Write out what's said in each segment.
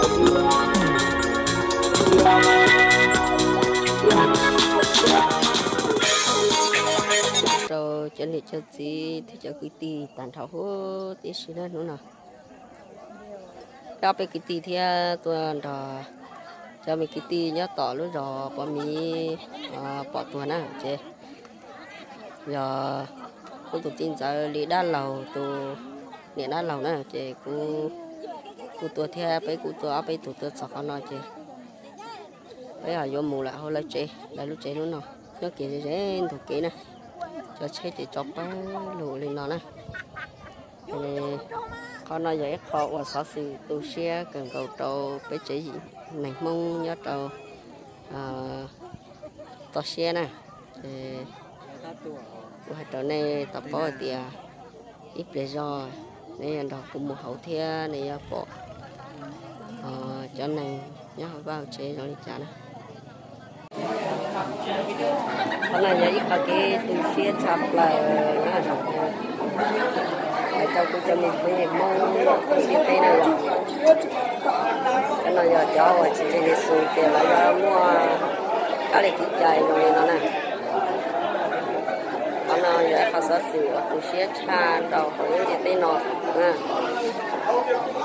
Rau cov niam cov txiv thiab cov kwv tij tag nrho huv tib si na hnub no. Coj peb kwv tij thiab tuaj nrog cov me kwv tij nyob tom lub zos Pov Miv pom tuag na ces yog kuv tus txiv ntxawm li dab laug tus niam dab laug na ces kuv kuj tuaj thiab peb kuj tuaj ob peb tug tuaj txog qhov no ces peb ho yuav mus lawm hauv lawv tsev, lawv lub tsev lub no nyob kev ze ze ntug kev na. Cov tsheb ces tso pawg lug li no na. Qhov no yog ib qho uas xov xwm tu siab kawg nkaus rau peb tsev neeg Hmoob nyob rau toj siab na. Kuv hais rau nej tau paub hais tias ib pliag zog nej yuav nrog kuv mus hauv thiab nej yuav pom cov neeg nyob hauv vaj hauv tsev zoo li cas na. Qhov no yog ib qho kev tu siab tshaj plaws na. Hais rau kuv cov me phooj ywg Hmoob ntiaj teb na, cov no yog cov uas tsis ntseeg Yexus ces lawv yuav muaj kab li kev cai zoo li no na. Qhov no yog ib qho xov xwm uas tu siab tshaj rau hauv lub ntiaj teb no.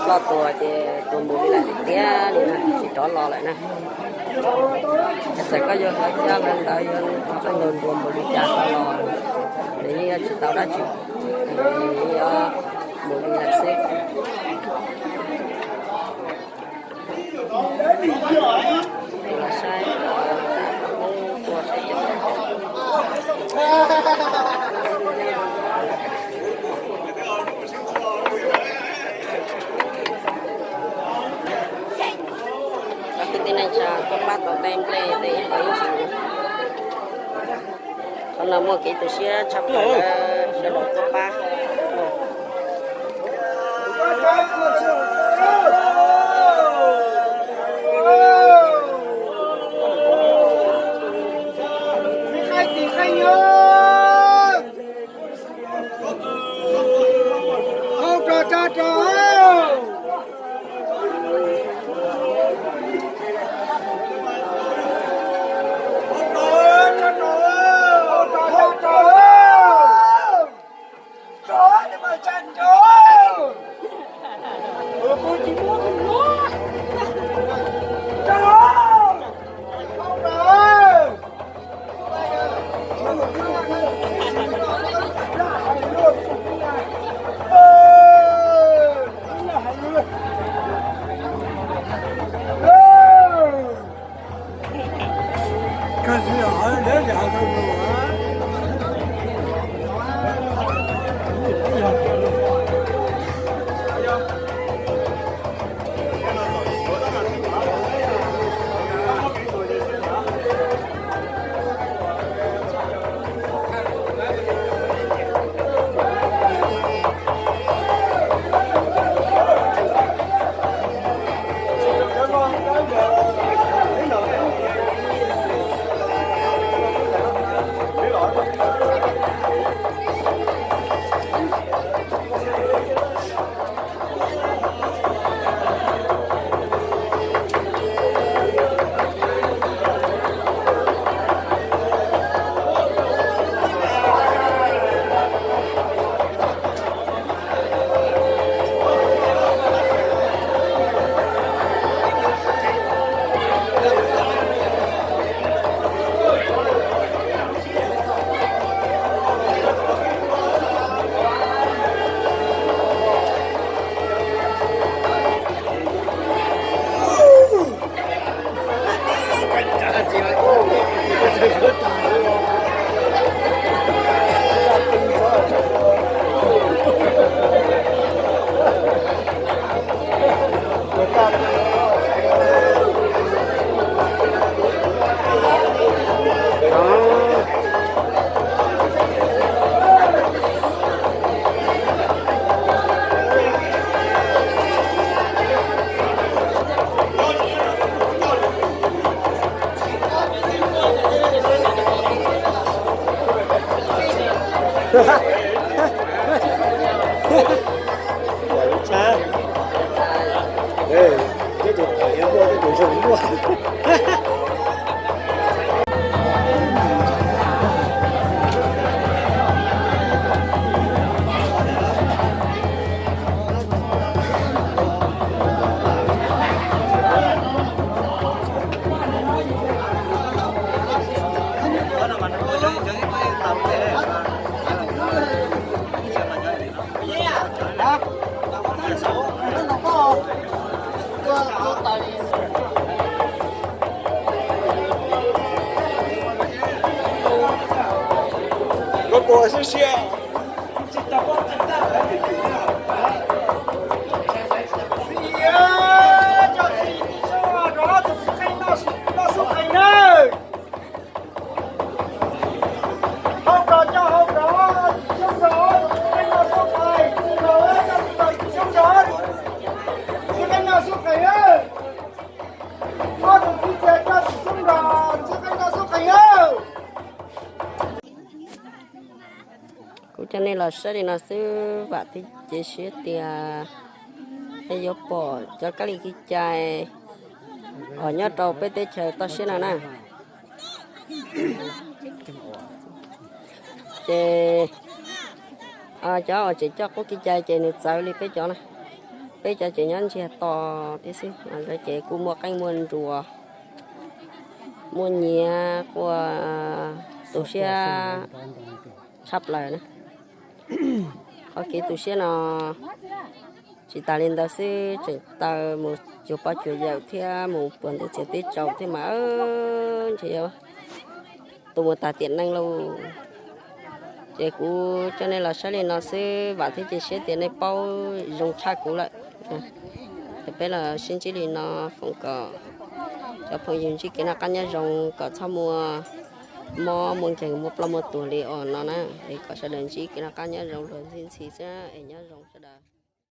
Ploj tuag ces tuag mus li lawm tiag tiag li na, tsis rov los lawm na. Txawm koj yuav hlawv xyab hlawv ntawv yuav qab ntaus nruas npaum li cas los nws yeej yuav tsis tau dab tsi, nws yeej yuav mus li lawm xwb. Cov kwv tij neej tsa tuaj pab tau tej nplej tej ib qho ib ntsis. Qhov no muaj kev tu siab tshaj plaws, sawv daws tuaj pab. Kuv coj nej los saib li no xwb, vam thiab cia siab tias nej yuav pom cov kab li kev cai uas nyob rau peb teb chaws toj siab no na. Ces cov uas tseem coj qub kev cai ces nws txawv li peb cov na. Peb cov ces nyob ntsiag to thiab xwb, ces kuj muaj qeej muaj nruas, muaj nyiav quaj tu siab tshaj plaws na. Qhov kev tu siab no tsis tas li ntawd xwb, tseem taw mus cuag pog cuag yawm thiab mus puag ntuj txiag teb tsaus thiab mas ntshe yuav tu mus tag tiam neej lauj. Ces kuv coj nej los saib li no xwb, vam thiab cia siab tias nej paub zoo tshaj kuv lawm. Ces peb los sib ntsib li no, foom kom cov phooj ywg ntsib kev noj qab nyob zoo, kom txhob muaj mob muaj nkeeg muaj ploj muaj tuag li os no na, es kom sawv daws ntsib kev noj qab nyob zoo luag ntxhi ntxhi xwb es nyob zoo sawv daws.